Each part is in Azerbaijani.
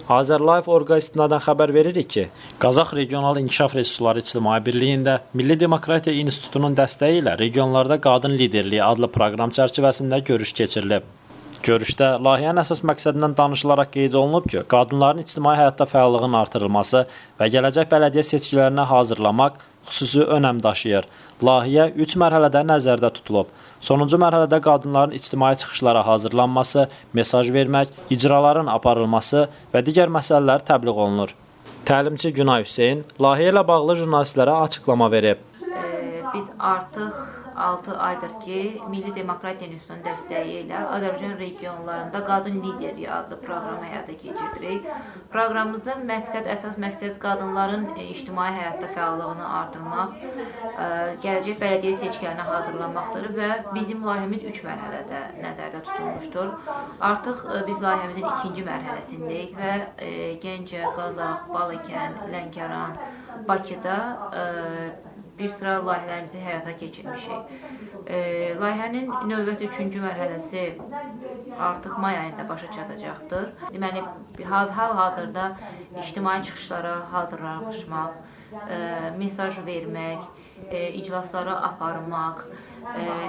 Azərlife Orqa istinadən xəbər veririk ki, Qazax Regional İnkişaf Resursları İctimai Birliyində Milli Demokratiya İnstitutunun dəstəyi ilə regionlarda qadın liderliyi adlı proqram çərçivəsində görüş keçirilib. Görüşdə layihənin əsas məqsədindən danışılaraq qeyd olunub ki, qadınların ictimai həyatda fəallığının artırılması və gələcək bələdiyyə seçkilərinə hazırlamaq xüsusi önəm daşıyır. Layihə 3 mərhələdə nəzərdə tutulub. Sonuncu mərhələdə qadınların ictimai çıxışlara hazırlanması, mesaj vermək, icraların aparılması və digər məsələlər təbliğ olunur. Təlimçi Günay Hüseyn layihə ilə bağlı jurnalistlərə açıqlama verib. Biz artıq 6 aydır ki, Milli Demokratiya İnstitutunun dəstəyi ilə Azərbaycan regionlarında Qadın Liderliyi adlı proqramı həyata keçiririk. Proqramımızın əsas məqsəd qadınların ictimai həyatda fəallığını artırmaq, gələcək bələdiyyə seçkilərinə hazırlanmaqdır və bizim layihəmiz 3 mərhələdə nəzərdə tutulmuşdur. Artıq biz layihəmizin 2-ci mərhələsindəyik və Gəncə, Qazax, Balakən, Lənkəran, Bakıda bir sıra layihələrimizi həyata keçirmişik. Layihənin növbəti 3-cü mərhələsi artıq may ayında başa çatacaqdır. Deməli, hal-hazırda ictimai çıxışlara hazırlaşmaq, mesaj vermək, iclasları aparmaq,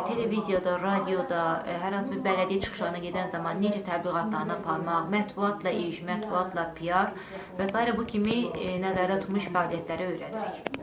televiziyada, radioda, hər hansı bir bələdiyyə çıxışlarına gedən zaman necə təbliğatlarını aparmaq, mətbuatla iş, mətbuatla PR və sairə bu kimi nəzərdə tutmuş fəaliyyətləri öyrədirik.